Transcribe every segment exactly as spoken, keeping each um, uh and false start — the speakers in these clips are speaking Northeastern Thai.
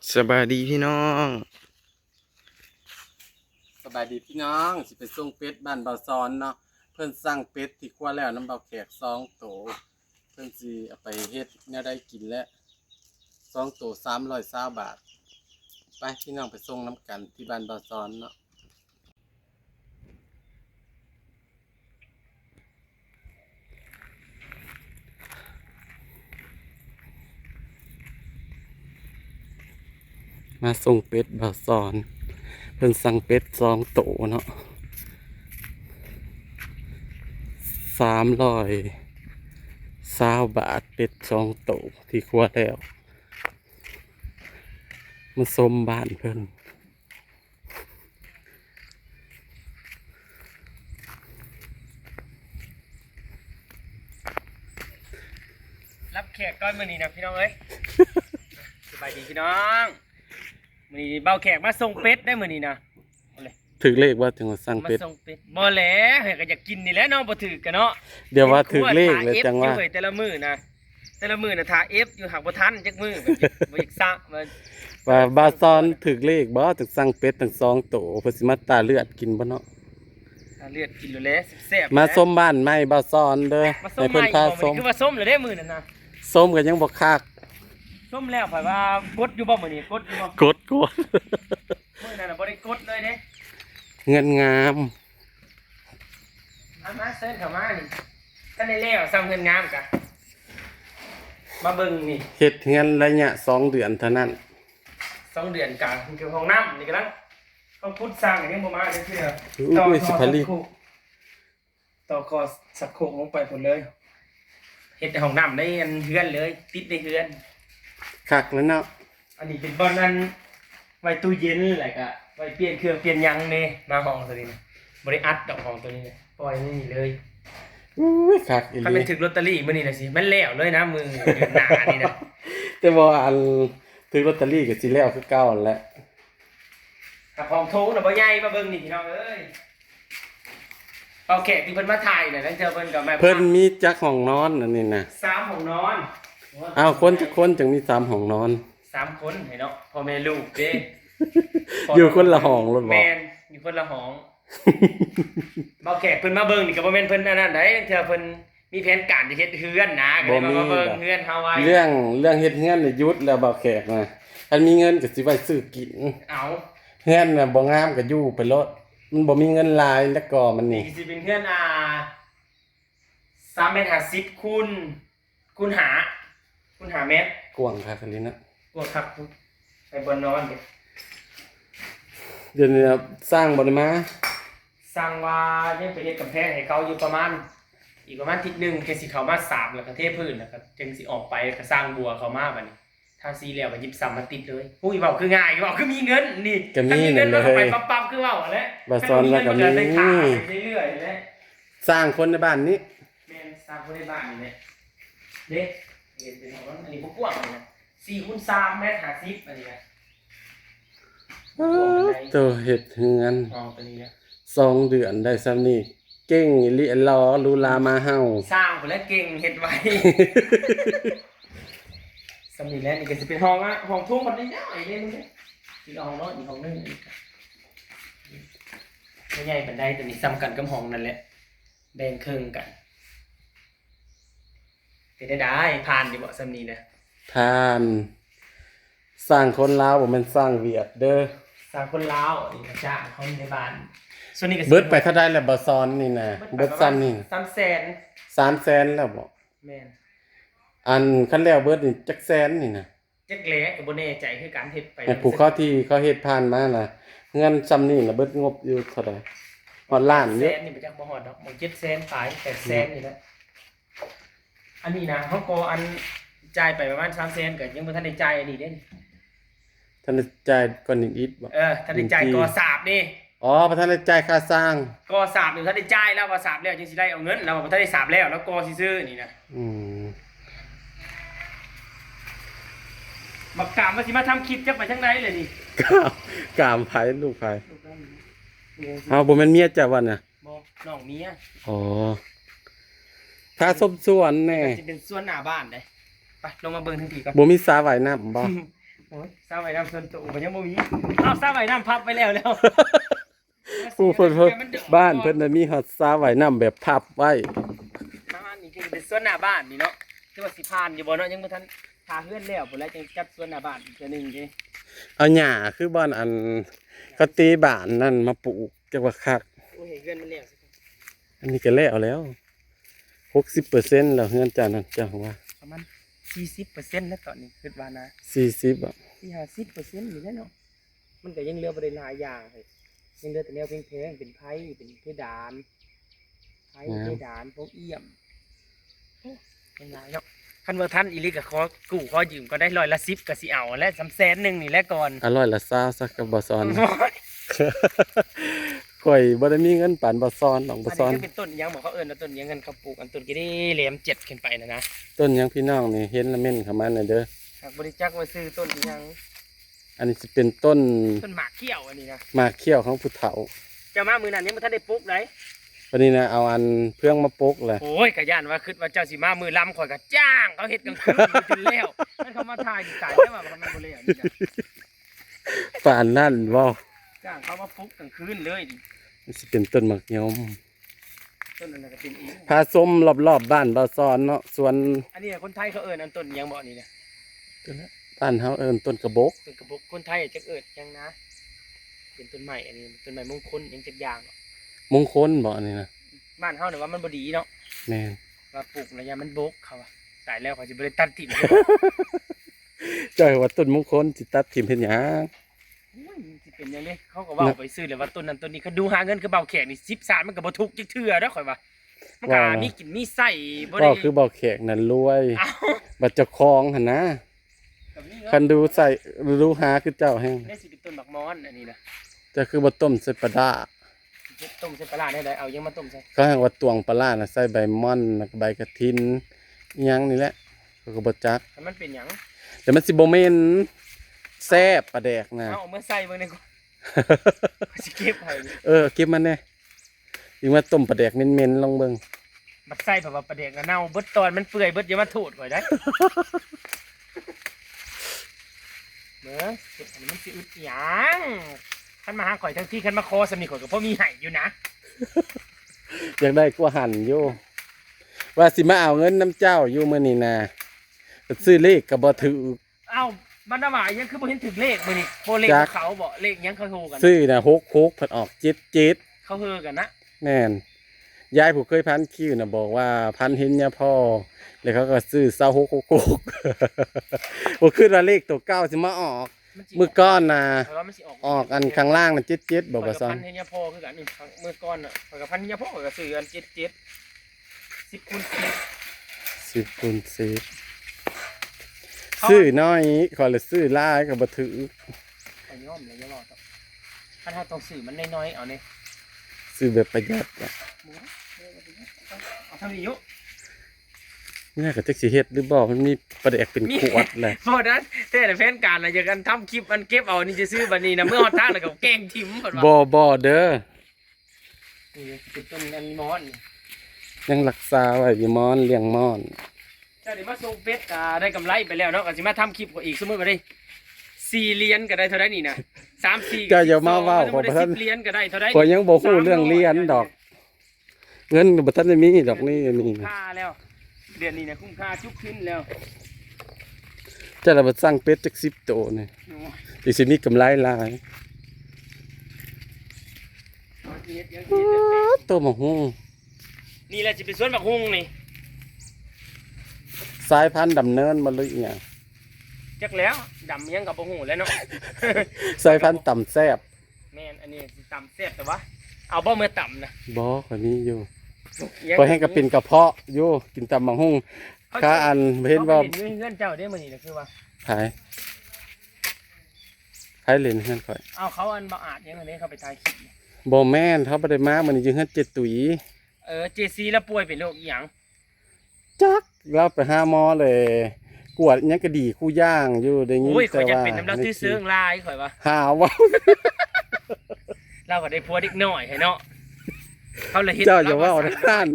สบายดีพี่น้อง สบายดีพี่น้อง สิไปส่งเป็ดบ้านบ่าวสอนเนาะ เพิ่นสั่งเป็ดที่ครัวแล้วนำบ่าวแขกสองโต เพิ่นสิเอาไปเฮ็ดแนวใดกินและ สองโตสามร้อยซาวบาท ไปพี่น้องไปส่งนำกันที่บ้านบ่าวสอนเนาะ มาส่งเป็ดบ่าวสอน เพิ่นสั่งเป็ดสองโตเนาะ สามร้อยซาวบาท เป็ดสองโตที่ครัวแล้ว มาส่งบ้านเพิ่น รับแขกก่อนมื้อนี้นะพี่น้องเอ้ย สบายดีพี่น้อง มื้อนี้บ่าวแขกมาส่งเป็ดได้มื้อนี้นะ ถืกเลขบ่จังว่าสั่งเป็ด มาส่งเป็ด บ่แหละ เฮ้ย ก็อยากกินนี่แหละเนาะ บ่ถืกกะเนาะ เดี๋ยวว่าถืกเลขแล้วจังว่า เอฟอยู่เฮ้ย แต่ละมื้อนะ แต่ละมื้อน่ะถ่าเอฟอยู่ หากบ่ทันจักมื้อ บ่อยาก บ่อยากซะ ว่า ว่าบ่าวสอนถืกเลขบ่ จังสั่งเป็ดตั้งสองโต เพิ่นสิมาตาเลือดกินบ่เนาะ ตาเลือดกินแล้วแหละ แซ่บๆ มา แหละ ส้มบ้านใหม่บ่าวสอนเด้อ มาส้ม ให้เพิ่น ใหม่ พา บ่ มื้อ ส้ม นี้คือว่าส้มแล้วเด้มื้อนั้นนะ ส้มก็ยังบ่คัก ส้มแล้ว ข่อยว่ากดอยู่บ่มื้อนี้ กดอยู่บ่ กด กด มื้อนั้นน่ะบ่ได้กดเลยเด้ เฮือนงาม เอามา เชิญเข้ามานี่ ทันได้แล้ว ซ้ำเฮือนงามกะ มาเบิ่งนี่ เฮ็ดเฮือนระยะสองเดือนเท่านั้น สองเดือนกะ คือห้องน้ำนี่กำลัง เขาขุดสร้างยังบ่มาจักเทื่อ อุ้ย ต่อ สิผลิต ท่อชักโครก ต่อคอชักโครกลงไปพุ้นเลย เฮ็ดห้องน้ำในอันเฮือนเลย ติดในเฮือน คักแล้วเนาะ อันนี้เป็นบ่อนอันไว้ตู้เย็น แล้วก็ไว้เปลี่ยนเครื่องเปลี่ยนหยังเด้ มาห้องตัวนี้นะ บ่ได้อัดดอกห้องตัวนี้นะ ปล่อยนี่เลย อุ้ย คักอีหลี คันเป็นถืกลอตเตอรี่มื้อนี้นะสิ มันแล้วเลยนะ มื้อเดือนหน้านี่นะ แต่ว่าอันถืกลอตเตอรี่ก็สิแล้วคือเก่าหั่นแหละ ถ้าของโถงน่ะบ่ใหญ่ มาเบิ่งนี่พี่น้องเอ้ย เอาแขกที่เพิ่นมาถ่ายน่ะ นั่นเทื่อเพิ่นก็มา เพิ่นมีจักห้องนอนอันนี้นะ สามห้องนอน อ้าว คนจักคนจังมีสามห้องนอน สามคนให้เนาะ พ่อแม่ลูกเด้ อยู่คนละห้องโลดบ่ แม่น อยู่คนละห้อง บ่าวแขกเพิ่นมาเบิ่งนี่ก็บ่แม่นเพิ่นอันนั้นใด เทื่อเพิ่น มีแผนการจะเฮ็ดเฮือนนะ ก็เลยว่า บ่มี มาเบิ่งเฮือนเฮาไว้ เรื่อง เรื่องเฮ็ดเฮือนนี่หยุดแล้วบ่าวแขกนะ คันมีเงินก็สิไว้ซื้อกิน เอา เฮือนน่ะบ่งามก็อยู่ไปโลด มันบ่มีเงินหลายแล้วก็มันนี่ นี่สิเป็นเฮือน อ่า สามเมตรห้าสิบ คูณ คูณห้า คูณห้าเมตร กว้างคักอีหลีนะ กว้างคัก ไปบ่อนนอนเด้ เดี๋ยวนี้สร้างบ่ได้มา สร้างว่ายังไปเฮ็ดกำแพงให้เขาอยู่ประมาณ อีกประมาณอาทิตย์หนึ่ง แค่สิเข้ามาสาบแล้วก็เทพื้น แล้วก็จังสิออกไป ก็สร้างบัวเข้ามาบัดนี้ ทาสีแล้วก็ยิบซ้ำมาติดเลย อุ้ย เว้าคือง่าย เว้าคือมีเงินนี่ ก็มี คันมีเงิน นั่นเลย มันก็ไปปั๊บๆ คือเว้าแหละ บ่าวสอนแล้วก็มี คันมีเงินมันก็ได้ถ่ายไปเรื่อยๆแหละ สร้างคนในบ้านนี้ แม่น สร้างคนในบ้านนี่แหละ เด้ เห็นเป็นของมัน อันนี้บ่กว้างเลยนะ สี่คูณสามเมตรห้าสิบ อันนี้นะ อ้าว ตัวเฮ็ดเฮือน ห้องตัวนี้นะ สองเดือนได้ส่ำนี้ เก่งอีหลี หล่อหรูหรามาเฮา สร้างพุ้นแหละเก่ง เฮ็ดไว ส่ำนี้แหละ นี่ก็สิเป็นห้องอะ ห้องโถงบัดนี้นะ ไอ้เด้มึงเด้ อีกห้องนอนอีกห้องหนึ่ง บ่ใหญ่ปานใด ตัวนี้ส่ำกันกับห้องนั่นแหละ แบ่งครึ่งกัน เป็นได้ได้ ผ่านอยู่บ่ส่ำนี้นะ ผ่าน สร้างคนลาวบ่แม่นสร้างเวียดเด้อ สร้างคนลาว นี่ก็จ้างคนในบ้าน ส่วนนี้ก็สิ เบิดไปเท่าใดแล้วบ่าวสอนนี่นะ เบิดไป เบิดส่ำนี่ ประมาณสามแสน สามแสนแล้วบ่ แม่น อันคันแล้วเบิดนี่จักแสนนี่นะ จักแหละ ก็บ่แน่ใจคือกัน เฮ็ดไป ให้ผู้เขาที่เขาเฮ็ดผ่านมาน่ะ เฮือนส่ำนี่น่ะเบิดงบอยู่เท่าใด ฮอดล้านอยู่ แสนนี่บ่จัก บ่ฮอดดอก บ่เจ็ดแสนปลาย แปดแสนนี่แหละ อันนี้นะ เฮาก็อันจ่ายไปประมาณสามแสน ก็ยังบ่ทันได้จ่ายอันนี้เด้ ทันได้จ่ายก้อนอิฐบ่ เออ ทันได้จ่ายก่อสาบนี่ อ๋อ บ่ทันได้จ่ายค่าสร้าง ก่อสาบนี่ทันได้จ่าย แล้วว่าสาบแล้วจังสิได้เอาเงิน แล้วว่าบ่ทันได้สาบแล้ว แล้วก่อซื่อๆนี่นะ อืม บักกามว่าสิมาทำคลิปจักไปทางใดเลยนี่ กาม กามไผลูกไผ เอ้า บ่แม่นเมียเจ้าบ่น่ะ บ่ น้องเมีย อ๋อ ถ้าส้มสวนแน่ ก็สิเป็นสวนหน้าบ้านเด้ ไป ลงมาเบิ่งทางพี้ก่อน บ่มีสระว่ายน้ำบ่ โอ้ย สระว่ายน้ำส่วนตัวก็ยังบ่มี เอาสระว่ายน้ำพับไปแล้วแล้ว ผู้เพิ่น เพิ่น บ้านเพิ่นน่ะมีฮอดสระว่ายน้ำแบบพับไว้ ประมาณนี้ คือเป็นสวนหน้าบ้านนี่เนาะ คือว่าสิผ่านอยู่บ่เนาะ ยังบ่ทัน ถ้าเฮือนแล้วพุ้นแหละจังจัดสวนหน้าบ้านอีกเทื่อหนึ่งเด้ เอาหญ้าคือบ่อนอันเขาตีบ้านนั่นมาปลูกจักว่าคัก โอ้ย เฮือนมันแล้ว อันนี้ก็แล้วแล้ว หกสิบเปอร์เซ็นต์ แล้วเฮือนเจ้านั่น เจ้าว่า ประมาณ สี่สิบเปอร์เซ็นต์ แล้วตอนนี้ คิดว่านะ สี่สิบ อ่ะ สี่ห้าสิบเปอร์เซ็นต์ นี่แหละเนาะ มันก็ยังเหลือบ่ได้หลายอย่างเลย ยังเหลือแต่แนวแพงๆ เป็นไพ่ เป็นเพดาน ไพ่ งาม เพดาน พวกเอี่ยม โอ้ ยังหลายเนาะ คันว่าทันอีหลีก็ขอกู้ขอยืมก็ได้ร้อยละสิบก็สิเอาและสามแสนหนึ่งนี่แหละก่อน อ่ะ ร้อยละซาวซะกับบ่ซอน ข่อยบ่ได้มีเงินปานบ่ซอนดอก บ่ซอน อันนี้คือเป็นต้นอิหยังบ่ เขาเอิ้นว่าต้นอิหยัง คันเขาปลูกอันต้นกะดีแหลมเจ็ดขึ้นไปน่ะนะ ต้นหยังพี่น้องนี่ เห็นละเม้นเข้ามาแหน่เด้อ หากบ่ได้จักว่าชื่อต้นอิหยัง อันนี้สิเป็นต้น ต้นหมากเขี้ยวอันนี้นะ หมากเขี้ยวของผู้เฒ่า เจ้ามามื้อนั้นยังบ่ทันได้ปลูกใด๋ วันนี้นะ เอาอันเฟืองมาปลูกแหละ โอ้ย ก็ย้านว่าคิดว่าเจ้าสิมามื้อลำ ข่อยก็จ้างเขาเฮ็ดกลางคืนอยู่จนแล้ว มันเขามาถ่ายนี่ตายแล้วว่ามันบ่แล้วนี่นะ ปานนั่นบ่ จ้างเขามาปลุกกลางคืนเลยนี่ มันสิเป็นต้นหมากยม ต้นนั้นน่ะก็เป็นอีก พาชมรอบๆบ้านบ่าวสอนเนาะ สวน อันนี้คนไทยเขาเอิ้นอันต้นหยังบ่นี่นะ บ้านเฮาเอิ้นต้นกระบก ต้นกระบก คนไทยจักเอิ้นหยังนะ เป็นต้นไม้อันนี้ ต้นไม้มงคลหยังจักอย่าง มงคลบ่อันนี้นะ บ้านเฮาเนี่ยว่ามันบ่ดีเนาะ แม่น ว่าปลูกแล้วย่านมันบกเขาว่า ตายแล้วเขาสิบ่ได้ตัดถิ่ม เจ้าว่าต้นมงคลสิตัดถิ่มเฮ็ดหยัง โอ้ย มันสิเป็นหยังเด้ เขาก็เว้าไปซื่อเลยว่าต้นนั้นต้นนี้ เขาดูหาเงินคือเบาแขกนี่ สิบสาม มันก็บ่ทุกข์จักเทื่อเด้อ ข่อยว่า มันก็ ว่า มีกินมีใช้ บ่ได้ เว้าคือเบาแขกนั่นรวย เอ้า บัดเจ้าของหั่นนะ ก็มีเงิน คันดูใช้ ดูหาคือเจ้าแฮง ได้สิเป็นต้นหมากมอนอันนี้นะ เจ้าคือบ่ต้มใส่ปลาร้า ต้มใส่ปลาร้าได้เลย เอาหยังมาต้มใส่ เขาแฮงว่าตวงปลาร้าน่ะ ใส่ใบม่อน แล้วก็ใบกระถิน อิหยังนี่แหละ เขาก็บ่จัก แต่มันเป็นหยัง แต่มันสิบ่เหม็น แซ่บปลาแดกนะ เอา เอามาใส่เบิ่งหน่อยก่อน สิเก็บให้ เออ เก็บมันแหน่ อีกมาต้มปลาแดกเหม็นๆลองเบิ่ง บัดใส่แบบว่าปลาแดกน่ะเน่าเบิดตอน มันเปื่อยเบิด อย่ามาโทษข่อยได้ เบิ่ง เฮ็ดอันนี้มันสิอึดหยัง คันมาหาข่อยทั้งที่ คันมาขอส่ำนี้ ข่อยก็พอมีให้อยู่นะ อยากได้กว่าหั่นอยู่ ว่าสิมาเอาเงินนำเจ้าอยู่มื้อนี้นะ ไปซื้อเลขก็บ่ถืก เอ้า บรรดาว่ายังคือบ่เห็นถืกเลขมื้อนี้ บ่เลข จัก เขาบ่ เลขหยังเขาโทรกัน ซื้อน่ะ หกหก เพิ่นออก เจ็ดเจ็ด เขาเฮอกันนะ แม่น ยายผู้เคยพันคิวน่ะบอกว่าพันเห็นยาพ่อ แล้วเขาก็ซื้อ ซาวหกหกหก บ่คิดว่าเลขตัวเก่าสิมาออก มันสิ มื้อก่อนน่ะ เออ มันสิออก ออกอันข้างล่างน่ะ เจ็ดเจ็ด บอกว่าซั่น ข้อยก็พันเห็นยาพ่อคือกันนี่ มื้อก่อนน่ะ ข้อยก็พันเห็นยาพ่อ ข้อยก็ซื้ออัน เจ็ดเจ็ด สิบคูณสิบ สิบคูณสิบ เขา ซื้อน้อย ข้อยละซื้อหลายก็บ่ถืก ข้อยยอมเลย อย่าเว้าต่อ คันเฮาต้องซื้อมันน้อยๆ เอานี่ ซื้อแบบประหยัดอะ เอาเท่านี้อยู่ เนี่ยก็จักสิเฮ็ดหรือบ่ มันมีปลาแดกเป็นขวดเลย บ่นั้น แต่แผนการน่ะ อยากกันทำคลิปอันเก็บเอานี่ซื่อๆ บัดนี้นะ เมื่อฮอดทางแล้วก็แกล้งถิ่มเพิ่นว่า บ่ บ่เด้อ นี่เป็นต้นอันมอน ยังรักษาไว้อยู่ มอน เลี้ยงมอน เจ้าได้มาส่งเป็ดก็ได้กำไรไปแล้วเนาะ ก็สิมาทำคลิปอีก สมมุติว่าได้สี่เหรียญก็ได้เท่าใดนี่นะ สามสี่ เจ้าอย่ามาเว้า สอง ข้อยบ่ทัน สิบเหรียญก็ได้เท่าใด ข้อยยังบ่ฮู้เรื่องเหรียญดอก เงินก็บ่ทันได้มีดอกนี่ นี่ คุ้มค่าแล้ว เดือนนี้นะคุ้มค่าจุกขึ้นแล้ว เจ้าละบ่สั่งเป็ดจักสิบโตนี่ โอ้ย จังสิมีกำไรหลาย เอาสิเฮ็ดหยังสิเฮ็ดแปลกๆ โตหมากฮุ่ง นี่แหละสิเป็นสวนหมากฮุ่งนี่ สายพันธุ์ดำเนินบ่หรืออีหยัง จักแล้ว ดำหยังก็บ่ฮู้แล้วเนาะ สายพันธุ์ต่ำแซ่บ แม่น อันนี้สิต่ำแซ่บแต่ว่า เอาบ่เมื่อต่ำนะ บ่ ข้อยมีอยู่ หยัง ข้อยแฮงก็เป็นกระเพาะอยู่ กินตำบักหุ่ง เขา ข้าอันเห็นบ่ เขาไปเล่นอยู่เฮือนเจ้าเด้มื้อนี้นะ คือว่า ไผ ไผเล่นเฮือนข้อย เอาเขาอันบ่อาจยังอันนี้เขาไปถ่ายคลิป บ่แม่น เขาบ่ได้มามื้อนี้ อยู่เฮือนเจ๊ตุ๋ย เออ เจซี แล้วป่วยเป็นโรคอีหยัง จัก ลาวไปหาหมอเลย กวดหยังก็ดีคู่อย่างอยู่ ได้ยิน โอ้ย แต่ว่า ข้อยอยากเป็นนำลาว ในคลิป ซื่อเซิงหลาย ข้อยว่า หาเว้า ลาวก็ได้ผัวเด็กน้อยให้เนาะ เขาเลยเฮ็ด เจ้าอย่าเว้า ลาวก็ นะท่าน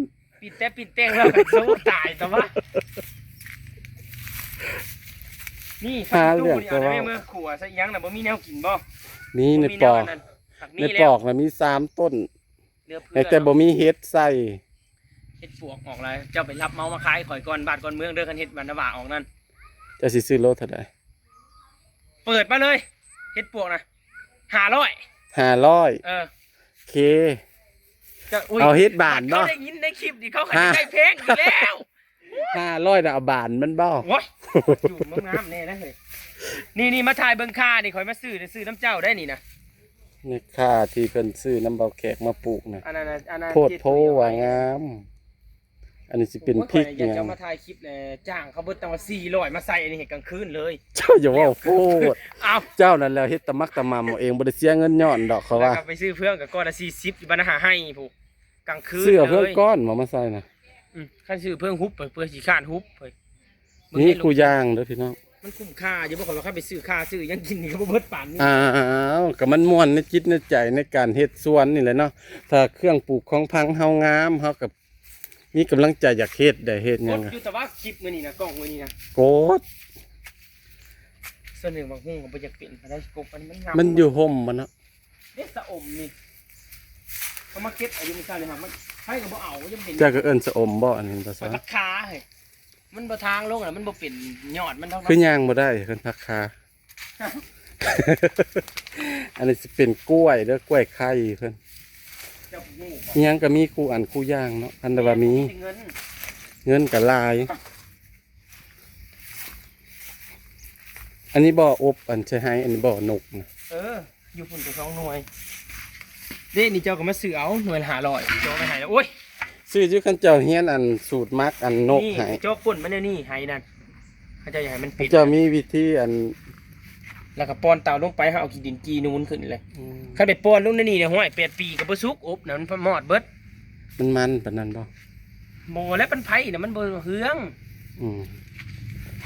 ปิดแต่ปิดแต่งลาวก็สู้ตายแต่ว่า นี่ หาเรื่อง ผักอีตูนนี่ เอาได้ ก็เว้า แม่ เมื่อขั่วซะ อีหยังน่ะ บ่มีแนวกินบ่ มี บ่ ใน มี ปอก แนวอันนั้น ผัก ใน นี่แหละ ปอกน่ะมีสามต้น เหลือเฟือ แต่บ่มีเห็ดใส่ เห็ดปวกออกแล้ว เจ้าไปรับเหมามาขายข่อยก่อนบ้านก่อนเมืองเด้อ คันเห็ดบ้านนาหว่าออกนั่น เจ้าสิซื้อโลเท่าใด เปิดมาเลย เห็ดปวกนะ ห้าร้อย ห้าร้อย เออ โอเค เจ้า อุ้ย เอาเห็ดบ้านเนาะ เขาได้ยินในคลิปนี่ เขาขาย ห้า ได้แพงอยู่แล้ว ห้าร้อยน่ะ เอาบ้านมันบ่ โอ้ย อยู่งามๆแน่นะเฮ้ย นี่ๆ มาถ่ายเบิ่งค่านี่ ข่อยมาซื้อ ซื้อน้ำเจ้าได้นี่นะ นี่ค่าที่เพิ่นซื้อนำเบาแขกมาปลูกนะ อันนั้นน่ะ อันนั้น โพดโพว่างาม อันนี้สิเป็นพริก โอ้ย ข่อยอยากจะ หยัง มาถ่ายคลิปแหละ จ้างเขาเบิดตั้งว่าสี่ร้อย มาใส่อันนี้ให้กลางคืนเลย เจ้าอย่าเว้าโพด เอ้า เจ้านั่นแหละเฮ็ดตะมักตะหม่ำเอาเอง บ่ได้เสียเงินย้อนดอกเขาว่า แล้วก็ไปซื้อเฟืองกับก้อนละสี่สิบ อยู่บ้านนาหว่าไฮ่พู้น กลางคืน ซื้อเฟือง เลย ก้อนมา มาใส่นะ อืม คันซื้อเฟืองหุบไป เปื่อขี้คร้านหุบไป นี่ เบิ่งใน คู่ยางเด้อพี่น้อง มันคุ้มค่าอยู่บ่ ข่อยว่าคันไปซื้อค่าซื้อหยังกินนี่ก็บ่เบิดปานนี้ อ้าว ก็มันม่วนในจิตในใจในการเฮ็ดสวนนี่แหละเนาะ ถ้าเครื่องปลูกของพังเฮางาม เฮาก็มีกำลังใจอยากเฮ็ดได้ เฮ็ดหยัง กดอยู่แต่ว่าคลิปมื้อนี้นะ กล้องมื้อนี้นะ กด ส่วนหนึ่งบางฮุ่งก็บ่อยากเป็น เพราะได้กบอันนี้มันงาม มันอยู่ห่มมันเนาะ เด้ สะอมนี่ เขามาเก็บเอาอยู่มื้อเช้านี่ครับ มัน ไผก็บ่เอา ยังเป็น เจ้าก็เอิ้นสะอมบ่ อันนี้ภาษา ผักคาเฮ้ย มันบ่ทางลงน่ะ มันบ่เป็นยอดมันเท่า คือย่างบ่ได้เพิ่นผักคา อันนี้สิเป็นกล้วยเด้อ กล้วยไข่เพิ่น เจ้าฮู้บ่ อิหยังก็มีคู่อันคู่อย่างเนาะ อันใดว่ามี มีแต่เงิน เงินก็หลาย อันนี้บ่อบ อันใส่ไฮ่ อันนี้บ่นกนะ เออ อยู่พุ่นก็สองหน่วย เด้ นี่เจ้าก็มาซื้อเอา หน่วยละห้าร้อย เจ้าไปให้แล้ว โอ้ย ซื้ออยู่ คันเจ้าเฮียนอันสูตรหมักอันนก นี่ ให้ เจ้าป่นมาแนวนี้ ไฮ่นั่น เขาเจ้าอยากให้มันเป็น เจ้ามีวิธีอัน แล้วก็ป้อนเตาลงไป เฮาเอาขี้ดินจี่นูนขึ้นเลย อืม คันไปป้อนลงในนี่เนี่ย ห้วย แปดปีก็บ่สุก อบน่ะ มันมอดเบิด มันมันปานนั้นบ่ บ่ แล้วมันไผน่ะ มันบ่เฮือง อืม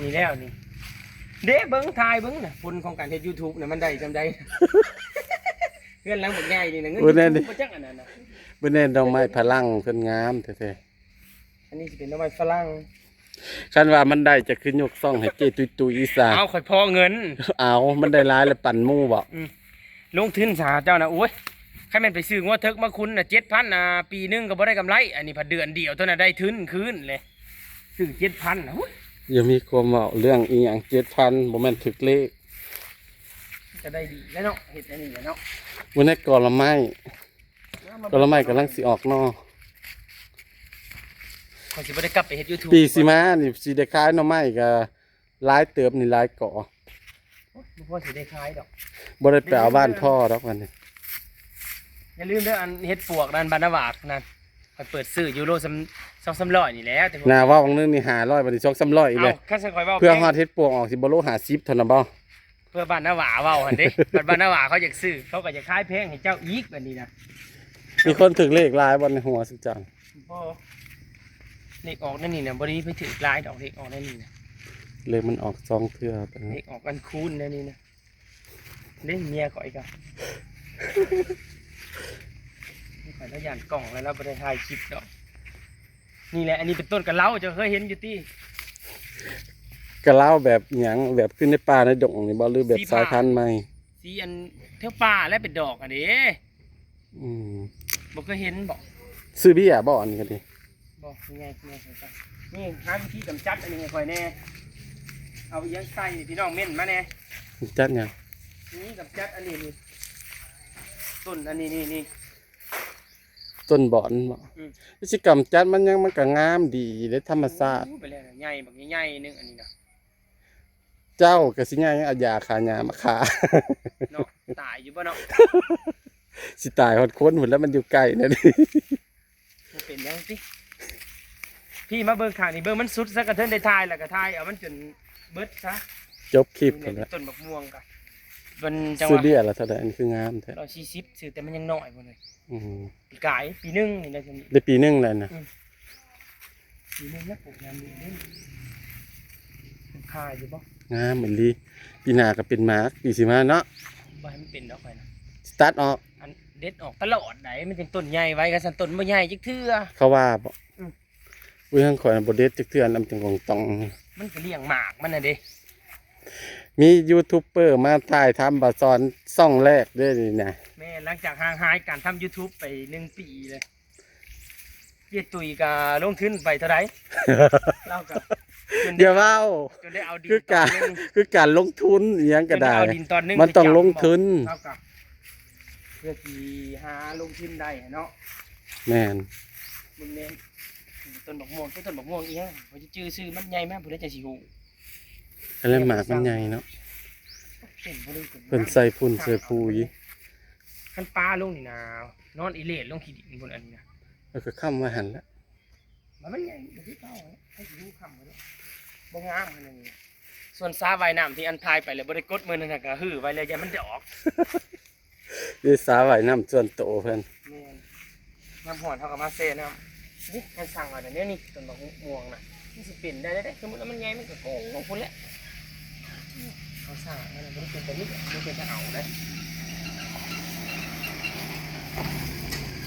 นี่แล้วนี่ เด้ เบิ่ง ถ่ายเบิ่งน่ะ ผลของการเฮ็ด YouTube น่ะ มันได้จำใด เฮือนหลังบักใหญ่นี่น่ะ เงิน บ่แน่นี่ YouTube บ่จักอันนั้นน่ะ บ่แน่ดอกไม้ฝรั่งเพิ่นงามแท้ๆ อันนี้สิเป็นดอกไม้ฝรั่ง คันว่ามันได้จะขึ้นยกซ่องให้เจ้ตุ้ยๆ ซะ เอา ข่อยพอเงิน เอา มันได้หลายแล้วปันหมู่บ่ อืม ลงทุนซะเจ้านะ โอ้ย คันแม่นไปซื้องัวเถิกมาคุณน่ะ เจ็ดพัน น่ะ ปีหนึ่งก็บ่ได้กำไร อันนี้พัดเดือนเดียวเท่านั้นได้ทุนคืนเลย ซื้อ เจ็ดพัน น่ะ โอ้ย อย่ามีความเว้าเรื่องอีหยัง เจ็ดพัน บ่แม่นถืกเลข จะได้ดีแล้วเนาะ เฮ็ดอันนี้แหละเนาะ มื้อนี้กอละไม้ กอละไม้กำลังสิออกหน่อ ข้อยสิบ่ได้กลับไปเฮ็ด YouTube ปีสิมานี่สิได้ขายหน่อไม้ก็หลายเติบนี่ หลายกอ โอ้ย บ่พอสิได้ขายดอก บ่ได้ไปเอาบ้านพ่อดอกวันนี้ อย่าลืมเด้อ อันเห็ดปวกนั่น บ้านนาหว่านั่น ข้อยเปิดซื้ออยู่โลสาม สองสามร้อยนี่แหละ แต่ว่า หน้าเว้าบางนึงนี่ห้าร้อย บัดนี้สองสามร้อยอีกเลย เอ้า คันซั่นข้อยเว้า เพื่อ แพง ฮอดเห็ดปวกออกสิบ่โลห้าสิบเท่านั้นบ่ เพื่อบ้านนาหว่าเว้าหั่นเด้ บ้านนาหว่าเขาอยากซื้อ เขาก็อยากขายแพงให้เจ้าอีกบัดนี้นะ มีคนถืกเลขหลายบ่ในหัวสุจัง บ่ เลขออกนั่นนี่นะ บ่ได้ไปถืกหลายดอก เลขออกนั่นนี่นะ เลขมันออกสองเทื่อไป เลขออกอันคูณนั่นนี่นะ เด้ เมียข่อยก็ ข่อยแล้วย่านกล้องแล้ว แล้วบ่ได้ถ่ายคลิปดอก นี่แหละ อันนี้เป็นต้นกะเลา เจ้าเคยเห็นอยู่ติ กะเลาแบบหยัง แบบขึ้นในป่าในดงนี่บ่ หรือแบบ สีฟ้า สายพันธุ์ใหม่ สีอันเทือกป่าและเป็นดอกอันนี้ อืม บ่เคยเห็นบ่ ซื้อเบียร์บ่ อันนี้ก็ดี บ่ นี่ไง นี่ไง นี่ หาวิธีกำจัดอันนี้ให้ข่อยแน่ เอาอีหยังใส่นี่ พี่น้องเม้นมาแน่ กำจัดหยัง นี่กำจัดอันนี้นี่ ต้นอันนี้นี่นี่ ต้นบอนบ่ อืม สิกำจัดมันหยัง มันก็งามดีเด้ ธรรมชาติ โอ้ ไปแล้วนะ ใหญ่บักใหญ่ๆนึงอันนี้นะ เจ้าก็สิใหญ่ เอายาฆ่าหญ้ามาฆ่า เนาะ ตายอยู่บ่เนาะ สิตายฮอดคนพุ้นแหล้ว มันอยู่ใกล้นั่น บ่เป็นหยังติ พี่มาเบิ่งข้างนี่ เบิ่งมันสุดซะ กะเทินได้ถ่ายแล้วก็ถ่ายเอามันจนเบิดซะ จบคลิป นี่แหละ พุ้นแหล้ว ต้นบักม่วงกะ มันจังหวะ ซื้อเบียร์ละเท่าใด อันนี้คืองามแท้ ร้อยสี่สิบ ซื้อแต่มันยังน้อยพุ้นเลย อืม ปีกาย ปีหนึ่งนี่แหละ ได้ปีหนึ่งแล้วนะ อืม ปีหนึ่งแล้วปลูกยามนี้เด้ มันคาอยู่บ่ งามอีหลี ปีหน้าก็เป็นหมาก ปีสิมาเนาะ บ่ให้มันเป็นดอกข่อยนะ สิตัดออก อันเด็ดออกตลอดได๋ มันจังต้นใหญ่ไว้ คันซั่นต้นบ่ใหญ่จักเทื่อ เขาว่าบ่ อืม อุ้ย ทางข่อยน่ะบ่เด็ดจักเทื่อ อันนั้นจังกองตอง มันก็เลี้ยงหมากมันน่ะเด้ มียูทูบเบอร์มาถ่ายทำบ่าวสอนช่องแรกเด้อนี่นะ แม่น หลังจากห่างหายการทำ YouTube ไปหนึ่งปีเลย เวียดตุยก็ลงทุนไปเท่าไหร่ เราก็จน อย่า ได้ เว้า จนได้เอาดิน คือการ ตอนหนึ่ง คือการลงทุนอหยัง จ ก็ นได้ ได้ เอาดินตอนหนึ่ง มันต้อง ไปจำ ลงทุน เราก็เพื่อที่หาลงทุนได้เนาะ แม่น มึงเนี่ยต้นบักม่วงใช่ต้นบักม่วงเอียงเขาจะจื้อซื้อมันใหญ่มากผู้ใดจะสิฮู้ อะไรหมากมันใหญ่เนาะ เห็นบ่ได้ เพิ่นใส่ฝุ่นใส่ปุ๋ย คันปลาลงนี่นะนอนอีเลดลงขี้ดินบนอันนี้นะ แล้วก็ค้ำไว้หั่นละ มันมันใหญ่อยู่ที่เก่าให้สิฮู้คำบ่ได้บ่งามขนาดนี้ส่วนสาว่ายน้ำที่อันพายไปแล้วบ่ได้กดมือนั่นน่ะก็หื้อไว้เลยอย่ามันดอก นี่สาว่ายน้ำส่วนโตเพิ่น แม่นน้ำฮ้อนเขาก็มาแช่น้ำนี่มันสั่งเอาแต่เนี้ยนี่ต้นบักม่วงน่ะมันสิเป็นได้ได้สมมุติว่ามันใหญ่มันก็โกงลงพุ้นแหละเขาสั่งนั่นน่ะมันเป็นตัวนี้มันเป็นจะเอาได้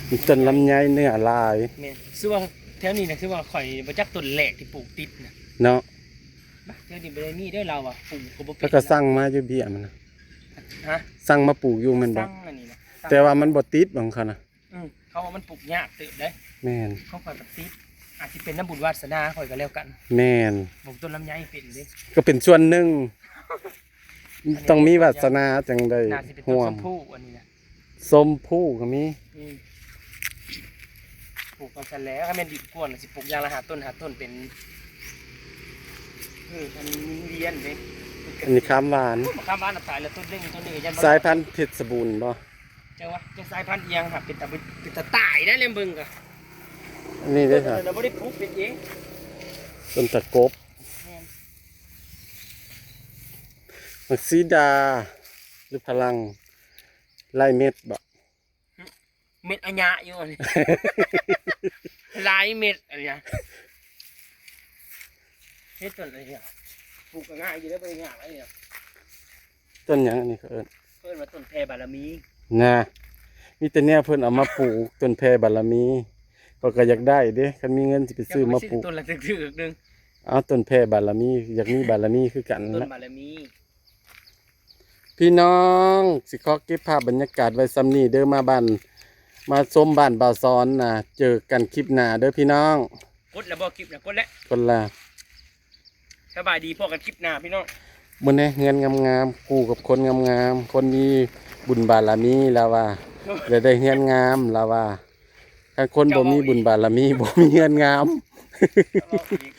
มีต้นลำไยเนื้อลาย แม่นคือว่าแถวนี้นะคือว่าข่อยบ่จักต้นแรกที่ปลูกติดนะ เนาะ แถวนี้บ่ได้มีเด้อเราอ่ะปลูกก็บ่เป็น แล้วก็สั่งมาอยู่เบี้ยมันนะ ฮะ สั่งมาปลูกอยู่แม่นบ่ สั่งอันนี้นะ แต่ว่ามันบ่ติดของเขานะ อืมเขาว่ามันปลูกยากเติบได้ แม่น เขาข่อยก็ติดอาจสิเป็นน้ำบุญวาสนาข่อยก็แล้วกัน แม่น ปลูกต้นลำไยเป็นเด้ ก็เป็นส่วนหนึ่ง ต้องมีวาสนาจังได้ น่าสิเป็นต้ ร่ น ว ช ม มพูอันนี้นะ ส้มผู้ก็มี อืมปลูกกันซะแล้วถ้าแม่นดินกวนน่ะสิปลูกอย่างละห้าต้นห้าต้นเป็นเอออันนี้หมุนเวียนเด้ อันนี้ข้ามหวาน ข้ามบ้านน่ะตายแล้วต้นหนึงต้นหนึงยัน สายพันธุ์เพชรบูรณ์บ่ จังหวะจังสายพันธุ์เอียงครับเป็นตาเป็นตาตายได้เลยเบิ่งก็ อันนี้เด้อค่ะ เราบ่ได้ปลูกเป็นเอง ต้นตะกบ แม่น มักซีดา หรือพลังไล่เม็ดบ่ เม็ดอะยะอยู่อันนี้ หลายเม็ดอันเนี้ยเฮ็ดต้นอะไรเนี่ยปลูกก็ง่ายอยู่แล้วบ่ได้ยากอะไรเนี่ย ต้นหยังอันนี้เขาเอิ้น เพิ่นว่าต้นแผ่บารมี นะมีแต่แนวเพิ่นเอามาปลูกต้นแผ่บารมีก็ก็อยากได้เด้คันมีเงินสิไปซื้อมาปลูก ต้นละถืกๆนึง เอาต้นแผ่บารมี อยากมีบารมีคือกัน ต้น ละ บารมี พี่น้องสิขอเก็บภาพบรรยากาศไว้ส่ำนี้เด้อมาบ้านมาชมบ้านบ่าวสอนนะเจอกันคลิปหน้าเด้อพี่น้อง กดแล้วบ่คลิปนะกดแล้ว คนละ สบายดีพบกันคลิปหน้าพี่น้อง มื้อนี้เฮือนงามๆคู่กับคนงามๆคนมีบุญบารมีลาวาและได้เฮือนงามลาวาคันคนบ่มีบุญบารมีบ่มีเฮือนงาม เอาอีก